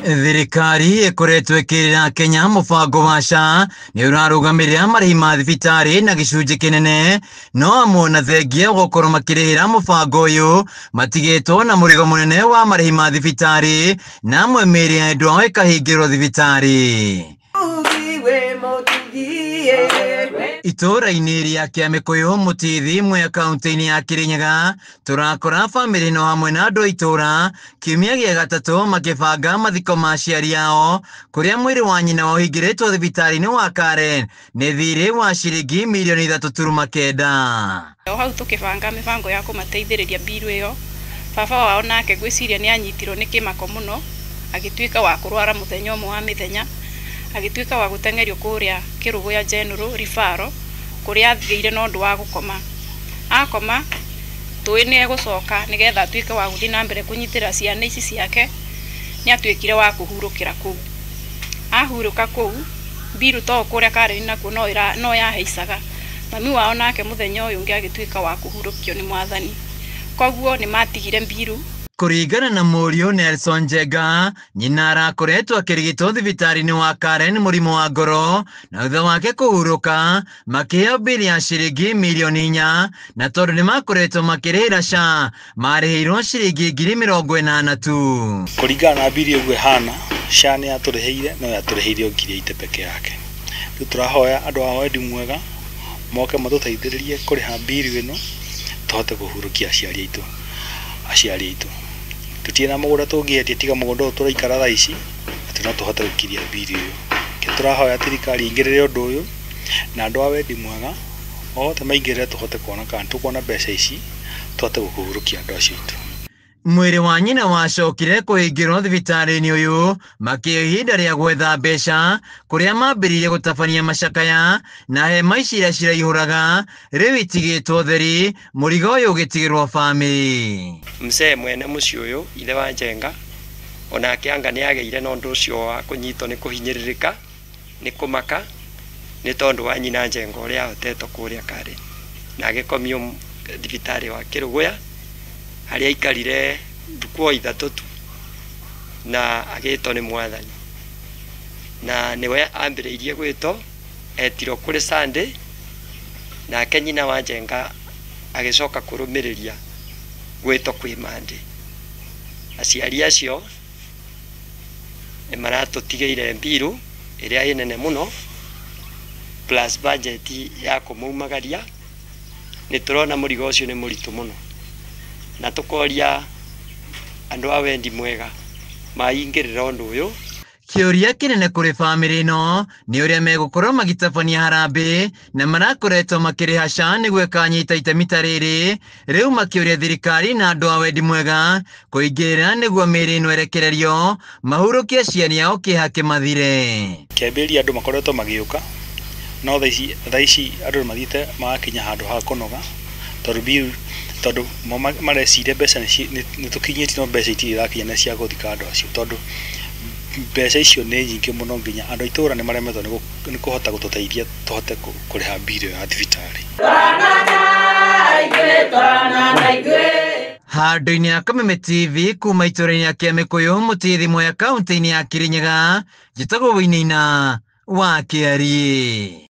Thirikari ĩkoretwo ĩkĩrĩra Kenya mũbango wa SHA nĩ ũrarũgamĩrĩra marĩhi ma thibitarĩ na gĩcunjĩ kĩnene, no amwe na thengia gũkorwo makĩrĩhĩra mũbango ũyũ matigĩtwo na mũrigo mũnene wa marĩhi ma thibitarĩ, na amwe mĩĩrĩ ya endwa ao ĩkahingĩrwo thibitarĩ. Itũũra-inĩ rĩa Kĩamĩkũyũ Mũtithi Mwea kaunti-inĩ ya Kĩrĩnyaga tũrakora bamĩrĩ no hamwe na andũ a itũũra kiumia gĩa gatatũ makĩbanga mathiko ma aciari ao, kũrĩa mwĩrĩ wa nyina wao ũhingĩrĩtwo thibitarĩ-inĩ wa Karen nĩ thirĩ wa ciringi mirioni 3.9. O hau tũkĩbanga mĩbango ya kũmateithĩrĩria mbiru ĩyo, baba wao nake ngwĩciria nĩ anyitirwo nĩ kĩmako mũno, agĩtuĩka wa kũrwara mũthenya ũmwe wa mĩthenya, agĩtuĩka wa gũteng'erio kũrĩa Kĩrũgũya General Referral kũrĩa athire na ũndũ wa gũkoma. Akoma tũĩ nĩ egũcoka nĩgetha atuĩke wa gũthiĩ na mbere kũnyitĩrĩra ciana ici ciake, nĩ atuĩkire wa kũhurũkĩra kũu. Ahurũka kũu, mbiru to kũrĩa Karen nakuo no yahaicaga. Mami wao nake mũthenya ũyũ ũngĩ agĩtuĩka wa kũhurũkio nĩ mwathani. Koguo nĩ matigire mbiru. Kũringana na mũriũ Nelson Njenga, nyina arakoretwo akĩrigitwo thibitarĩ-inĩ wa Karen mũrimũ wa ngoro, na thutha wake kũhurũka makĩheo mbili ya ciringi mirioni 4, na tondũ nĩ makoretwo makĩrĩhĩra SHA marĩhĩirwo ciringi 80,000 tu. Kũringana na mbili ũguo ĩhana, SHA nĩ yatũrĩhĩire no yatũrĩhĩire o 80,000 peke yake. Rĩu tũrahoya andũ a wendi mwega moke matũteithĩrĩrie kũrĩha mbili ĩno tũhote kũhurũkia aciari aitũ. Tũtirĩ na mũgũnda tũngĩendia tiga mũgũnda ũyũ tũraikara thaa ici, atĩ no tũhote gũkiria mbili ĩyo. Kĩo tũrahoya thirikari ĩingĩrĩre ũndũ ũyũ na andũ a wendi mwega othe maingĩrĩre tũhote kuona kana tũkuona mbeca ici tũhote kũhurũkia andũ acio aitũ. Mwĩrĩ wa nyina wacokire kũhingĩrwo thibitarĩ-inĩ ũyũ makĩoya ihinda rĩa gwetha mbeca, kũrĩa mambĩrĩirie gũtabania macakaya na hema ici iria ciraihũraga rĩu itigĩtwo theri, mũrigo ũyũ ũgĩtigĩrwo bamĩrĩ. Mzee mwene mũciĩ ũyũ ithe wa Njenga onake anga nĩ agĩire na ũndũ ũcio wa kũnyitwo nĩ kũhinyĩrĩrĩka nĩ kũmaka nĩ tondũ wa nyina Njenga ũrĩa ahotetwo kũrĩa Karen, na agĩkomio thibitarĩ wa Kĩrũgũya harĩa aikarire thukũ o 3 tu na agĩtwo nĩ mwathani, na nĩwe ambĩrĩirie gwĩtwo, etirwo kũrĩ Sunday, nake nyina wa Njenga agĩcoka kũrũmĩrĩria gwĩtwo kwĩ Monday. Aciari acio nĩ maratũtigĩire mbiru ĩrĩa ĩ nene mũno plus budget ya kũmaumagaria. Nĩ tũrona mũrigo ũcio nĩ mũritũ mũno, na tũkoria andũ a wendi mwega maingĩrĩra ũndũ ũyũ. Kĩũria kĩnene kũrĩ bamĩrĩ ĩno nĩ ũrĩa megũkorwo magĩtabania harambĩ na marakoretwo makĩrĩha SHA nĩguo ĩkanyita itemi ta rĩrĩ, rĩu makĩũria thirikari na andũ a wendi mwega kũingĩrĩra nĩguo mĩĩrĩ ĩno ĩrekererio mahurũkie aciari ao kĩeha kĩmathire. Kĩambĩrĩria andũ makoretwo magĩũka, no thaa ici andũ nĩ mathiĩte magakinya handũ ha kũnoga, tondũ bill, tondũ mareciria mbeca nĩ tũkinyĩtie, no mbeca itirĩ irakinya nĩ cia gũthika andũ acio, tondũ mbeca icio nĩ nyingĩ mũno nginya andũ a itũũra nĩ maremetwo nĩ kũhota gũtũteithia tũhote kũrĩha mbili ya thibitarĩ. Handũ-inĩ ya Kameme TV kuma itũũra-inĩ rĩa Kĩamĩkũyũ Mũtithi Mwea kaunti-inĩ ya Kĩrĩnyaga, njĩtagwo Wainaina wa Kĩariĩ.